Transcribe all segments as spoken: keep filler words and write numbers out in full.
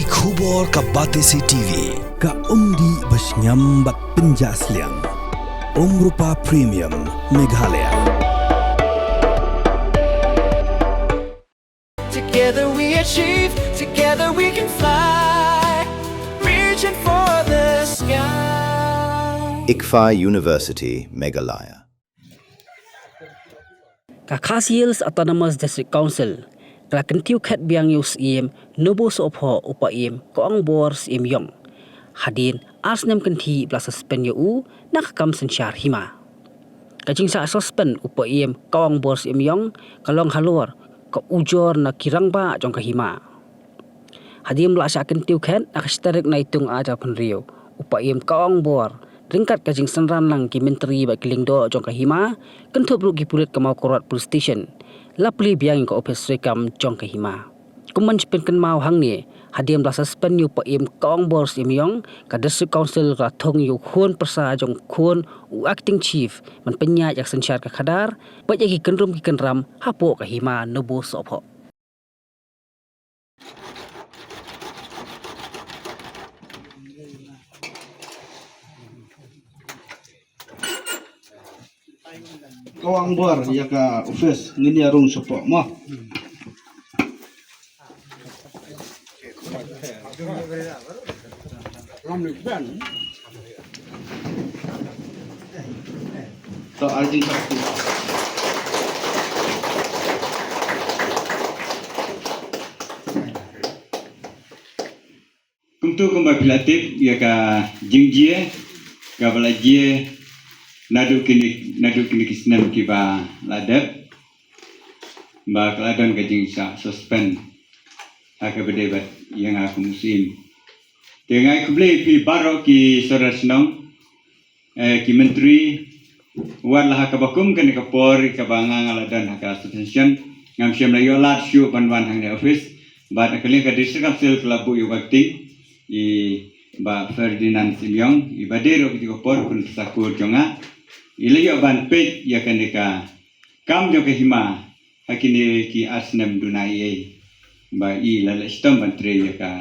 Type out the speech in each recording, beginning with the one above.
Khubor ka Batesi T V, ka umdih ba shngiam bad pynjah sliang. Umrupa Premium, Meghalaya. Together we achieve, together we can fly, reaching for the sky. ICFAI University, Meghalaya. Ka Khasi Hills Autonomous District Council ka la kyntiew khet biang ïa u Syiem Nobuh Sohphoh, u Paiem Kaongbor Syiemiong, hadien ar snem kynthih ba la suspend ïa u na ka kam synshar hima. Ka jingshah suspend u Paiem Kaongbor Syiemiong ka long halor ka ujor na ki rangbah jong ka hima. Hadien ba la shah kyntiew khet ha ka shi tarik Naitung arhajar arphew hynriew, u Paiem Kaongbor, ryngkat ka jingsynran lang ki myntri bad ki lyngdoh jong ka hima, kynthup ruh ki pulit ka Mawkyrwat Police Station, la plie biang ïa ka ophis treikam jong ka hima. Kum ban pynkynmaw hangne, hadien ba la suspend ïa u Paiem Kaongbor Syiemiong, ka District Council ka la thung ïa u khun pyrsa jong u khun u Acting Chief ban pynïaid ïa ka synshar ka khadar bad ïa ki kynrum ki kynram hapoh ka hima Nobuh Sohphoh. Kaongbor, ïa ka office ngin ïa rung shapoh mo. To, arjing sakti. Kumto kumba phi la tip ïa ka jingjia kaba la jia naduh kine, naduh kine ki snem kiba la dep, ba ka la don ka jingshah suspend ha kaba ïadei bad ïa nga kum u Syiem. Te nga ai khublei ïa phi baroh ki sordar shnong, eh, ki myntri, wat la ha kaba kum kane ka por kaba nga, nga la don ha ka suspension, ngam shym la ïoh lad shuh ban wan hangne office. Bad na ka liang ka District Council ka la buh ïa u Acting, i Bah Ferdinand Syiemiong, iba dei ruh ha kata ka por u khun pyrsa kur jong nga, i la ïoh ban peit ïa kane ka kam jong ka hima ha kine ki ar snem duna eiei ba i la leh shitom ban trei ïa ka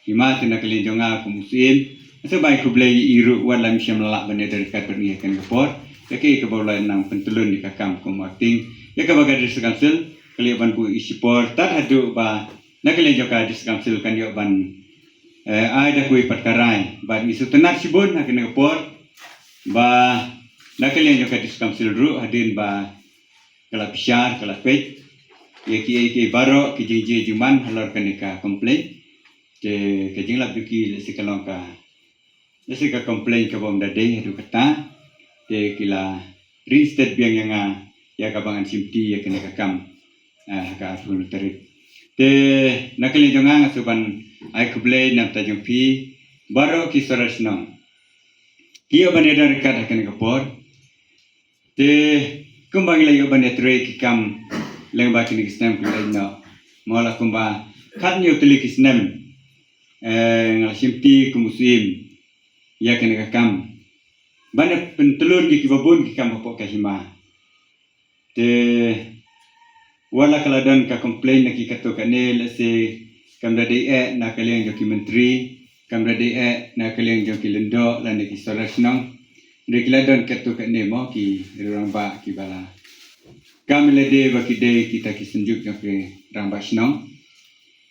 hima. Te na ka liang jong nga kum u Syiem, nga sngewbha ban ai khublei ïa i ruh, wat la ngim shym la lah ban ïadon ryngkat bad ngi ha kane ka por, ïa kaei kaba u la nang pyntlun ïa ka kam kum u Acting, ïa kaba ka District Council ka la ïoh ban buh ïa i shipor tad haduh ba na ka liang jong ka District Council kan ïoh ban, eh, ai da kawei pat ka rai. Bad ngi sngewtynnat shibun ha kane ka por ba na ka liang jong ka District Council ruh, hadien ba ka la bishar, ka la peit ïa kiei kiei baroh ki jingjia jingman halor kane ka complaint. Te ka jinglap jong ki lehse ka long ka, lehse ka complaint kaba ym da dei haduh katta. Te ki la reinstate biang ïa nga ïa kaba ngan shimti ïa kane ka kam, eh, ha ka arphew hynriew tarik. Te na ka liang jong nga, nga sngewbha ban ai khublei na ka bynta jong phi baroh ki sordar shnong, ki ïoh ban ïadon ryngkat ha kane ka por. Te kumba ngi la ïoh ban ïatrei ki kam lyngba kine ki snem ki la ïoh, mo, la kumba khathynñiew tylli ki snem, eh, nga la shimti kum u Syiem ïa kane ka kam ban pyntlun ïa kiba bun ki kam hapoh ka hima. Te wat la ka la don ka complaint na ki katto katne, lehse kam da dei eh na ka liang jong ki myntri, kam da dei eh na ka liang jong ki lyngdoh lane ki sordar shnong, hynrei ki la don katto katne, mo, ki rangbah kiba la, kam lehse ba ki dei kita ki synjuk jong ki rangbah shnong,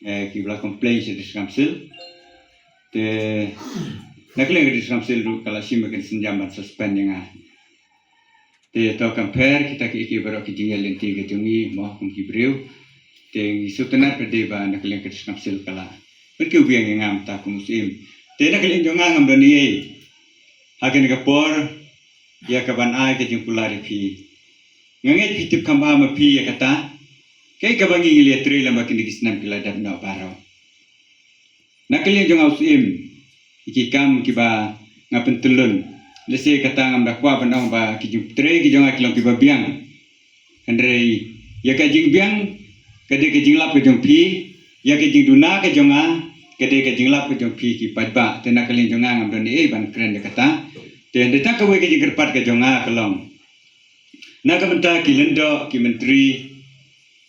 eh, kiba la complain sha District Council. Te na ka liang ka District Council ruh ka la shim ïa ka synjam ban suspend ïa nga. Te to, kam pher kita kiei kiei baroh ki jingïaid lynti ka jong ngi, mo, kum ki briew. Te ngi sngewtynnat pat de ba na ka liang ka District Council ka la pynkyndit biang ïa nga mynta kum u Syiem. Te na ka liang jong nga ngam don eiei ha kane ka por ïa ka ban ai ka jingkular ïa phi. Nga ngeit phi tip kham bha ma phi ïa kata, kaei kaba ngi ngi la ïatrei lem ha kine ki snem ki la dep noh baroh. Na ka liang jong nga u Syiem, ïa ki kam kiba nga pyntyllun, lehse kata ngam da kwah ban ong ba ki jingtrei ki jong nga ki long kiba biang. Hynrei ïa ka jingbiang ka dei ka jinglap ka jong phi, ïa ka jingduna ka jong nga ka dei ka jinglap ka jong phi ki paidbah. Te na ka liang jong nga ngam don eiei ban kren ïa kata. Te hynrei tang kawei ka jingkyrpad ka jong nga ka long, na ka bynta ki lyngdoh, ki myntri,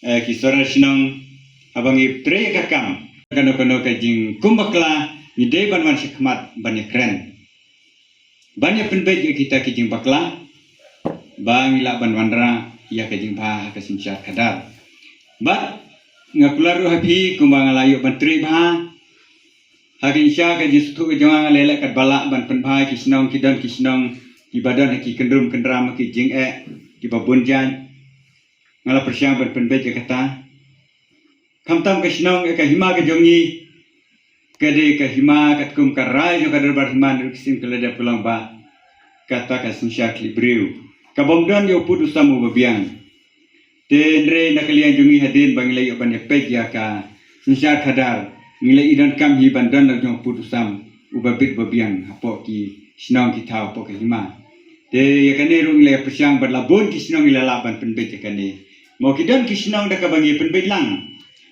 eh, ki sordar shnong, haba ngi trei ïa ka kam, Kano kano ka jingkum bakla ngi dei ban wan shakhmat ban ïakren, ban ïa pynbeit ïa kita ki jingbakla ba ngi lah ban wanrah ïa ka jingbha ha ka synshar khadar. Bad nga kular ruh ha phi kumba nga la ïoh ban trei bha ha ka jingshisha, ka jingsngewthuh ka jong nga, nga la leh katba lah ban pynbha ïa ki shnong, ki don ki shnong kiba don ha ki kynrum kynram, ki jingeh kiba bun jait. Nga la pyrshang ban pynbeit ïa kata. Khamtam ka shnong, ïa ka hima ka jong ngi ka dei ka hima katkum ka rai jong ka dorbar hima, naduh ki sien ka la dep ka long ba kata ka synshar khlieh briew, ka bym don ïa u pud u sam uba biang. Te hynrei na ka liang jong ngi, hadien ba ngi la ïoh ban ïa peit ïa ka synshar khadar, ngi la i donkam hi ban don la jong u pud u sam uba bit uba biang hapoh ki shnong, ki thaw, hapoh ka hima. Te ïa kane ruh ngi la ïa pyrshang bad la bun ki shnong ngi la lah ban pynbeit ïa kane. Mo, ki don ki shnong da kaba ngi pynbeit lang,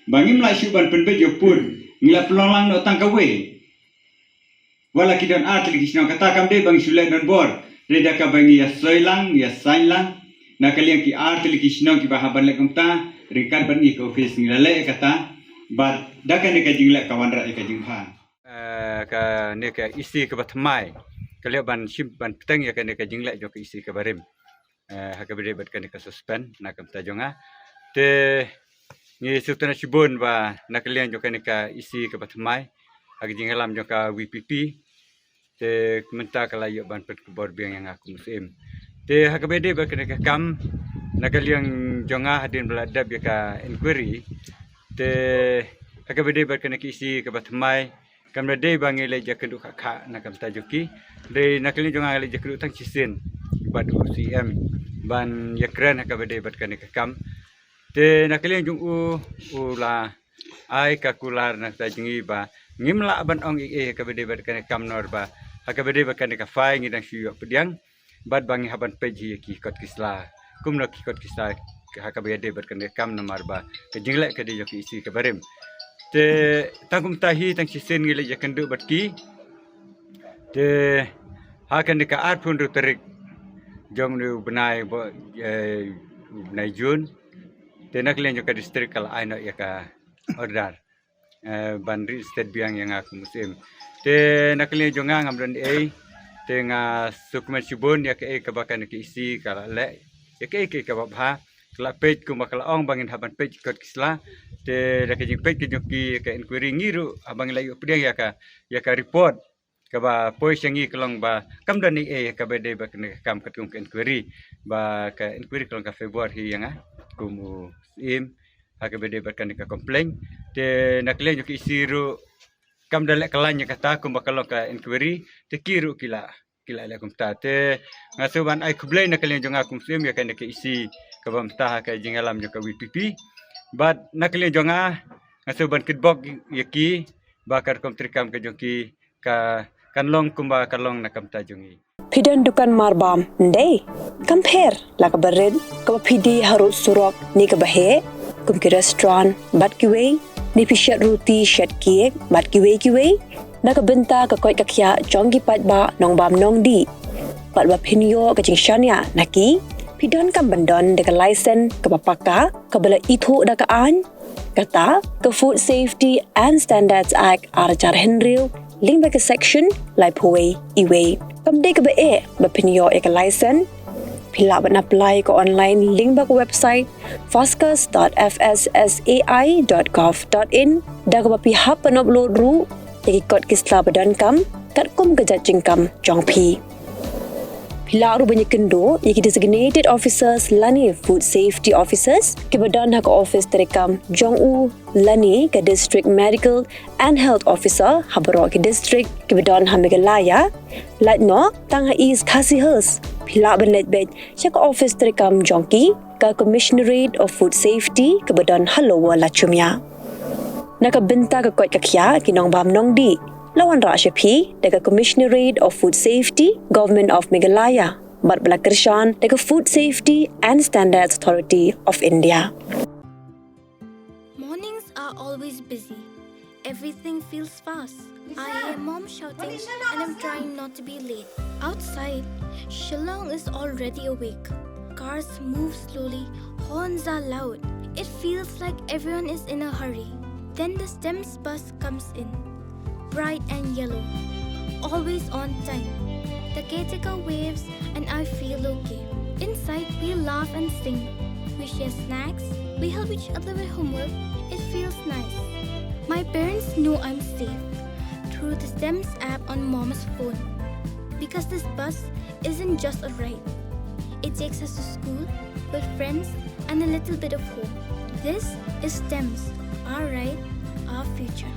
ba ngim lah shuh ban pynbeit ïa u pud, ngi la pynlong lang noh tang kawei. Wat la ki don ar tylli ki shnong, kata kam dei ba ngi shu leh donbor, hynrei da kaba ngi ïa soi lang, ïa sign lang na ka liang ki ar tylli ki shnong kiba hap ban leh kumta, ryngkat bad ngi ka office ngi la leh ïa kata. Bad da kane ka jingleh ka wanrah ïa ka jingbha. Eh, kane ka E C kaba thymmai ka la ïoh ban shim ban bteng ïa kane ka jingleh jong ka E C kaba rim, eh, ha kaba ïadei bad kane ka suspend na ka bynta jong nga. Te ngi sngewtynnat shibun ba na ka liang jong kane ka E C kaba thymmai ha ka jingïalam jong ka V P P, te mynta ka la ïoh ban pynkupbor biang ïa nga kum u Syiem. Te ha kaba ïadei bad kane ka kam, na ka liang jong nga, hadien ba la dep ïa ka inquiry, te ha kaba ïadei bad kane ka E C kaba thymmai, kam da dei ba ngi leit ïakynduh khah khah na ka bynta jong ki. Hynrei na ka liang jong nga, nga leit ïakynduh tang shisien bad u Syiem ban ïakren ha kaba ïadei bad kane ka kam. Te na ka liang jong u, u la ai ka kular na ka bynta jong ngi ba ngim lah ban ong ei ei ha kaba ïadei bad kane ka kam, namar ba ha kaba ïadei bad kane ka file ngi dang shu ïoh pdiang bad ba ngi hap ban peit hi ïa ki kot ki sla, kumno ki kot ki sla ha kaba ïadei bad kane ka kam, namar ba ka jingleh ka dei jong ka E C kaba rim. Te tang kumta hi, tang shisien ngi leit ïakynduh bad ki. Te ha kane ka arphew hynriew tarik jong une u bnai, bo, eh, u bnai June, te na ka liang jong ka district ka la ai noh ïa ka order, eh, ban reinstate biang ïa nga kum u Syiem. Te na ka liang jong nga, ngam don ei, te nga sngewkmen shibun ïa kaei kaba kane ka E C ka la leh, ïa kaei kaei kaba bha. Ka la peit kumba ka la ong ba ngin hap ban peit ki kot ki sla. Te da ka jingpeit ka jong ki ïa ka inquiry, ngi ruh haba ngi la ïoh pdiang ïa ka, ïa ka report kaba poi sha ngi, ka long ba kam don ei ei ha kaba ïadei bad kane ka kam katkum ka inquiry, ba ka inquiry ka long ka favour hi ïa nga kum u Syiem ha kaba ïadei bad kane ka complaint. Te na ka liang jong ka E C ruh kam da leh kyllaiñ ïa kata kumba ka long ka inquiry, te ki ruh ki la, ki la leh kumta. Te nga shu ban ai khublei na ka liang jong nga kum u Syiem ïa kane ka E C kaba mynta ha ka jingïalam jong ka V P P. Bad na ka liang jong nga, nga shu ban kitbok ïa ki ba ka rukom treikam ka jong ki ka, kan long kumba ka long na ka bynta jong ngi. Phi don dukan marbam, ym dei? Kam pher la kaba rit, kaba phi die harud surok ne kaba heh, kum ki restaurant bad kiwei, ne phi shet ruti, shet cake bad kiwei kiwei, na ka bynta ka koit ka khiah jong ki paidbah nongbam nongdih, bad ba phin ïoh ka jingshaniah na ki, phi donkam ban don da ka license kaba paka, kaba la ithuh da ka aiñ, kata ka Food Safety and Standards Act ar hajar hynriew, lyngba ka section laiphew wei E wei. Kam dei kaba eh ba phin ïoh ïa ka license. Phi lah ban apply ka online lyngba ka website foscus dot F S S A I dot gov dot in, da kaba phi hap ban upload ruh ïa ki kot ki sla ba donkam katkum ka jait jingkam jong phi. Phi lah ruh ban ïakynduh ïa ki designated officers lane food safety officers kiba don ha ka office treikam jong u lane ka district medical and health officer ha baroh ki district kiba don ha Meghalaya. Lait noh tang ha East Khasi Hills, phi lah ban leit beit sha ka office treikam jong ki, ka Commissionerate of Food Safety kaba don ha Lower Lachumia. Na ka bynta ka koit ka khiah ki nongbam nongdih, la wanrah sha phi da ka Commissionerate of Food Safety, Government of Meghalaya, bad ba la kyrshan da ka Food Safety and Standards Authority of India. Mornings are always busy. Everything feels fast. I hear mom shouting and I'm trying not to be late. Outside, Shillong is already awake. Cars move slowly, horns are loud. It feels like everyone is in a hurry. Then the STEMS bus comes in, bright and yellow, always on time. The caretaker waves and I feel okay. Inside, we laugh and sing. We share snacks. We help each other with homework. It feels nice. My parents know I'm safe through the STEMS app on Mom's phone. Because this bus isn't just a ride, it takes us to school, with friends, and a little bit of hope. This is STEMS, our ride, our future.